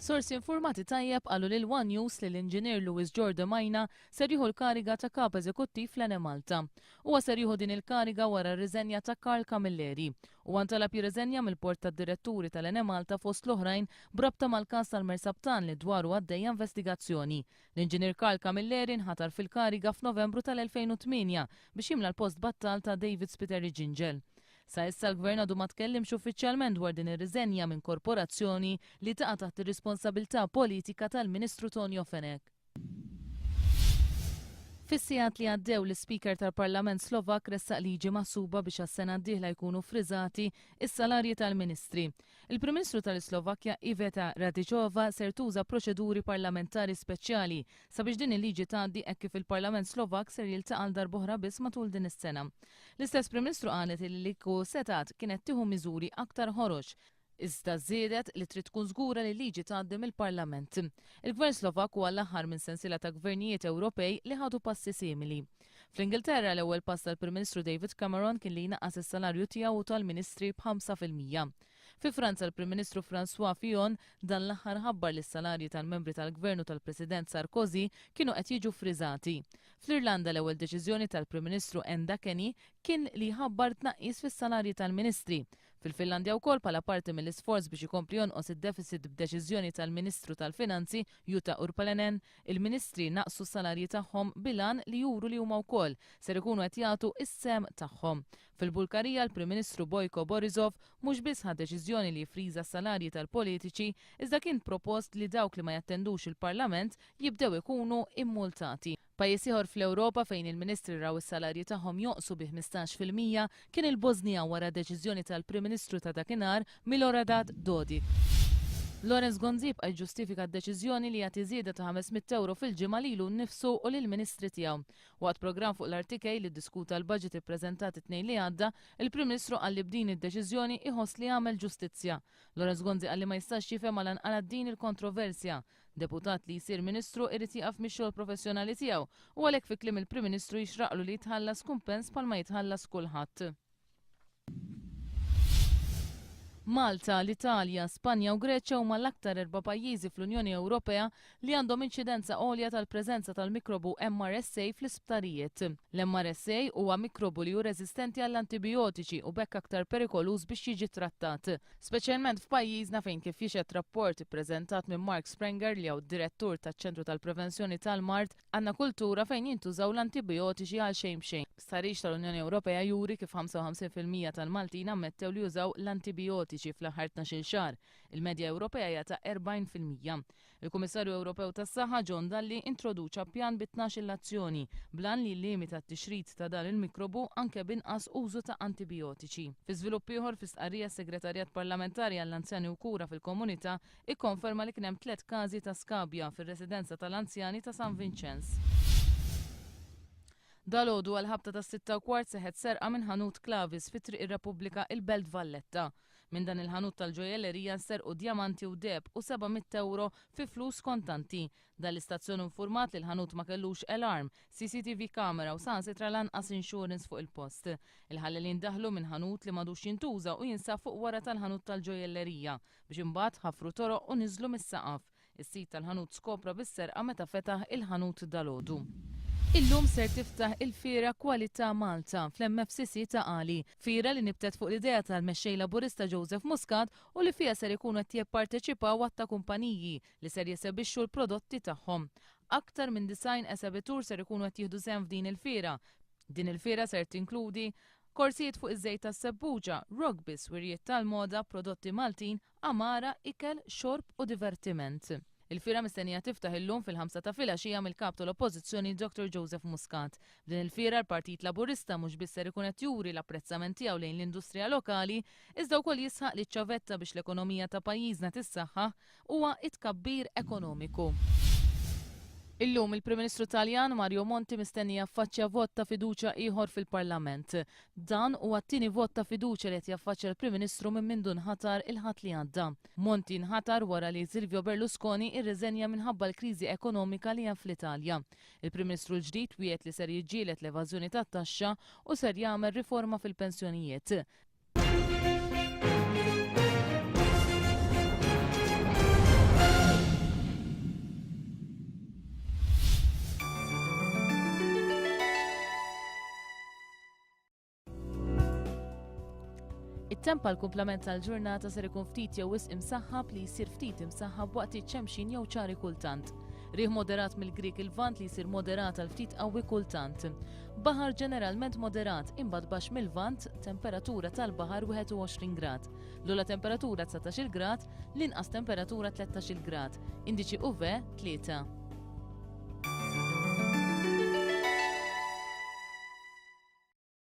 Sorsi infurmati tajjeb qalu lil one News li l-Inġinier Louis Giordemaina ser jieħu l-kariga ta' Kap Eżekuttiv fl-Enemalta. Huwa ser jieħu din il-kariga wara r-riżenja ta' Karl Camilleri. Huwa ntalab jirriżenja mill-Bord tad-Diretturi tal-Enemalta fost l-oħrajn b'rabta mal-każ tal-Mersabtan li dwaru għaddejja investigazzjoni. L-Inġinier Karl Camilleri nħatar fil-kariga f'Novembru tal-2008 biex jimla l-post battal ta' David Spiteri Gingell. Sa issa l-Gvern għadu ma tkellimx uffiċjalment dwar din ir-riżenja minn korporazzjoni li taqa' taħt ir-responsabilità politika tal-Ministru Tonio Fenech. Fis-sigħat li għaddew l-Ispeaker tal-Parlament Slovakk ressaq liġi maħsuba biex għas-sena d-dieħla jkunu ffriżati s-salarji tal-Ministri. Il-Prim Ministru tal-Islovakkja Iveta Radičová ser tuża proċeduri parlamentari speċjali sabiex din il-liġi tgħaddi hekk kif il-Parlament Slovakk ser jiltaqa' għal darb'oħra biss matul din is-sena. L-istess Prim Ministru qalet li li kieku setgħet kienet tieħu miżuri aktar ħorox, iżda żiedet li trid tkun żgura li l-liġi tgħaddi mill-Parlament. Il-Gvern Slovakk huwa l-aħħar minn sensiela ta' gvernijiet Ewropej li ħadu passi simili. Fl-Ingilterra, l-ewwel pass tal-Prim Ministru David Cameron kien li jnaqqas is-salarju tiegħu u tal-ministri b'5%. Fi Franza, l-Prim Ministru François Fillon dan l-aħħar ħabbar li s-salarji tal-membri tal-Gvern u tal-President Sarkozy kienu qed jiġu ffriżati. Fl-Irlanda, l-ewwel deċiżjoni tal-Prim Ministru Enda Kenny kien li jħabbar tnaqqis fis-salarji tal-ministri. Fil-Finlandja wkoll bħala parti mill-isforz biex ikompli jonqos id-deficit b'deċiżjoni tal-Ministru tal-Finanzi Jutta Urpilainen, il-ministri naqqsu s-salarji tagħhom bil-għan li juru li huma wkoll ser ikunu qed jagħtu s-sehem tagħhom. Fil-Bulgarija l-Prim Ministru Boyko Borisov mhux biss ħa deċiżjoni li jiffriża s-salarji tal-politiċi iżda kien propost li dawk li ma jattendux il-Parlament jibdew ikunu immultati. Pajjiż ieħor fl-Ewropa fejn il-ministri raw is-salarji tagħhom jonqsu bi 15% kien il-Bożnija wara deċiżjoni tal-Prim Ministru ta' dakinhar Milorad Dodik. Lawrence Gonzi jibqa' jiġġustifika d-deċiżjoni li jagħti żieda ta' 500 ewro fil-ġimgħa lilu nnifsu u lill-ministri tiegħu. Waqt programm fuq l-RTK li ddiskuta l-budget ippreżentat it-Tnejn li għadda, il-Prim Ministru qal li b'din id-deċiżjoni iħoss li għamel ġustizzja. Lawrence Gonzi qal li ma jistax jifhem għala nqalgħet din il-kontroversja. Deputat li jsir Ministru irid jieqaf mix-xogħol professjonali tiegħu u għalhekk fi kliem il-Prim Ministru jixraqlu li jitħallas kumpens bħalma jitħallas kulħadd. Malta, l-Italja, Spanja u Greċja huma l-aktar erba' pajjiżi fl-Unjoni Ewropea li għandhom inċidenza għolja tal-preżenza tal-mikrobu MRSA fl-isptarijiet. L-MRSA huwa mikrobu li hu reżistenti għall-antibijotiċi u b'hekk aktar perikoluż biex jiġi trattat. Speċjalment f'pajjiżna fejn kif jixhed rapport ippreżentat minn Mark Sprenger li hu d-Direttur taċ-Ċentru tal-Prevenzjoni tal-Mard, għandna kultura fejn jintużaw l-antibijotiċi għal xejn b'xejn. Stħarriġ tal-Unjoni Ewropea juri kif 55% tal-Maltin ammettew li użaw l-antibijotiċi fl-aħħar tnax-il xahar. Il-medja Ewropea hija ta' 40%. Il-Kummissarju Ewropew tas-Saħħa John Dalli introduċa pjan bi tnax-il azzjoni bl-għan li jillimita t-tixrid ta' dan il-mikrobu anke b'inqas użu ta' antibijotiċi. Fi żvilupp ieħor, fi stqarrija s-Segretarjat Parlamentari għall-Anzjani u Kura fil-Komunità ikkonferma li kien hemm tlett każi ta' skabja fir-residenza tal-anzjani ta' San Vinċenz. Dalgħodu għall-ħabta tas-sitta u kwart seħħet serqa minn ħanut Clavis fi Triq ir-Repubblika il-Belt Valletta. Minn dan il-ħanut tal-ġojjellerija nserqu djamanti u deheb u 700 ewro fi flus kontanti. Dan l-istazzjon infurmat li l-ħanut ma kellux alarm, CCTV camera u saħansitra lanqas insurance fuq il-post. Il-ħallelin daħlu minn ħanut li m'għadux jintuża u jinsab fuq wara tal-ħanut tal-ġojjellerija biex imbagħad ħafru toroq u niżlu mis-saqaf. Is-sid tal-ħanut skopra bis-serqa meta fetaħ il-ħanut dalgħodu. Illum ser tiftaħ il-Fiera Kwalità Malta fl-MFCC ta' Qali. Fiera li nibtet fuq l-idea tal-Mexxej Laburista Joseph Muscat u li fiha ser ikunu qed jipparteċipaw għadd ta' kumpaniji li ser jesebixxu l-prodotti tagħhom. Aktar minn 90 esebitur ser ikunu qed jieħdu sehem f'din il-fiera. Din il-fiera ser tinkludi korsijiet fuq iż-żejt tas-sebbuġa, rugby, swirjiet tal-moda, prodotti Maltin, għamara, ikel, xorb u divertiment. Il-fiera mistennija tiftaħ illum fil-ħamsa ta' filgħaxija mill-Kap tal-Oppożizzjoni Dottor Joseph Muscat. B'din il-fiera l-Partit Laburista mhux biss ser ikun qed juri l-apprezzament tiegħu lejn l-industrija lokali, iżda wkoll jisħaq li ċ-ċavetta biex l-ekonomija ta' pajjiżna tissaħħaħ huwa t-tkabbir ekonomiku. Illum il-Prim Ministru Taljan Mario Monti mistenni jaffaċċja vot ta' fiduċja ieħor fil-Parlament. Dan huwa t-tieni vot ta' fiduċja li qed jaffaċċja l-Prim Ministru minn mindu nħatar il-Ħadd li għadda. Monti nħatar wara li Silvio Berlusconi irriżenja minħabba l-kriżi ekonomika li hemm fl-Italja. Il-Prim Ministru l-ġdid wiegħed li ser jiġġieled l-evażjoni tat-taxxa u ser jagħmel riforma fil-pensjonijiet. It-temp għall-kumplament tal-ġurnata ser ikun ftit jew wisq imsaħħab li jsir ftit imsaħħab waqtiet xemxin jew ċari kultant. Riħ moderat mill-Grieg il-Lvant li jsir moderat għal ftit qawwi kultant. Baħar ġeneralment moderat imbagħad baxx mil-Lvant, temperatura tal-baħar 21 grad. L-ogħla temperatura 19-il grad, l-inqas temperatura 13-il grad. Indiċi UV 3.